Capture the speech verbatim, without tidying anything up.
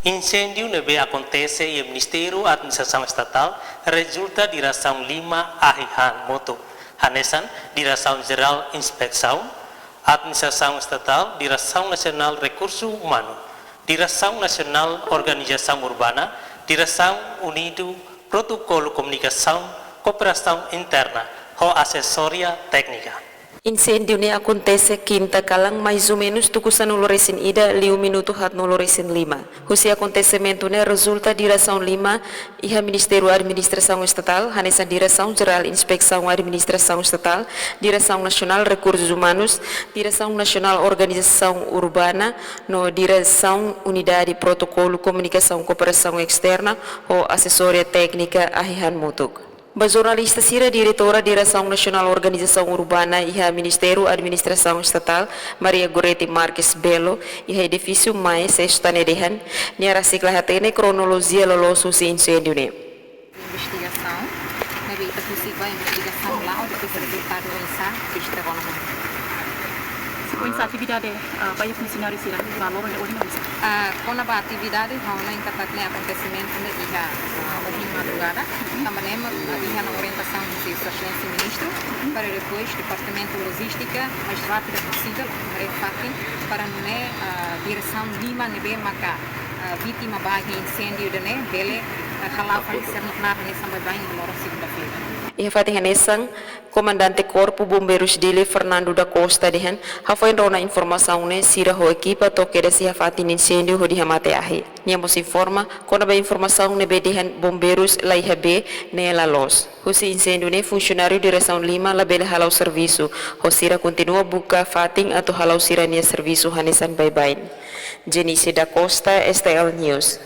Inséndiu ne'ebé akontese iha Ministériu Administrasaun Estatál rezulta Diresaun lima ahi han motuk, hanesan Diresaun Jerál Inspesaun, Administrasaun Estatál, Diresaun Nasionál Rekursu Umanu, Diresaun Nasionál Organizasaun Urbana, Diresaun Unida Protokolu Komunikasaun Kooperasaun Interna, ho asesóriu tékniku. Inséndiu ne'e akontese kinta kalan, mais ou menus tuku sanulu resin ida liu minutu haatnulu resin lima. Husi akontesimentu ne'e rezulta Diresaun lima iha Ministériu Administrasaun Estatál, hanesan Diresaun Jerál Inspesaun Administrasaun Estatál, Diresaun Nasionál Rekursus Umanus, Diresaun Nasionál Organizasaun Urbana, no Diresaun Unida Protokolu Komunikasaun Kooperasaun Esterna, ho asesóriu tékniku ahi han motuk. Ba jornalista sira, Diretora Diresaun Nasionál Organizasaun Urbana iha Ministériu Administrasaun Estatál, Maria Goretti Marques Belo, iha edifísiu MAE, sesta ne'e dehan, nia rasik la hatene kronolojia loloos husi inséndiu ne'e. Investigasaun, ne'ebé ita husik ba investigasaun la'o, depois rezultadu oinsá, vista kono. Oinsá atividade, ah, ba iha funsionáriu sira, ba loron de ohin oinsá? Ah, kona-ba atividade, ha'u hanoin katak ne'e akontesimentu ne'e iha, ah, ohin madrugada, tanba ne'e mak, ah, iha ona orientasaun husi Sua Exelénsia Ministru, para depois Departamentu Lojístika, mais rápidu posivel, haree fatin, para nune'e, ah, Diresaun lima ne'ebé maka, ah, vítima ba iha inséndiu ida-ne'e, bele, ah, hala'o fali sira-nia knaar hanesan baibain iha loron segunda-feira. Iha fatin hanesan, Komandante Korpu Bombeirus Dili, Fernando da Costa, dehan, hafoin rona informasaun ne'e, sira ho ekipa to'o kedas iha fatin inséndiu hodi hamate ahi. Nia mós informa, kona-ba informasaun ne'ebé dehan bombeirus la iha bee, ne'e la loos. Husi inséndiu ne'e funsionáriu Diresaun lima labele hala'o servisu, ho sira kontinua buka fatin atu hala'o sira-nia servisu hanesan baibain. Jenice da Costa, S T L News.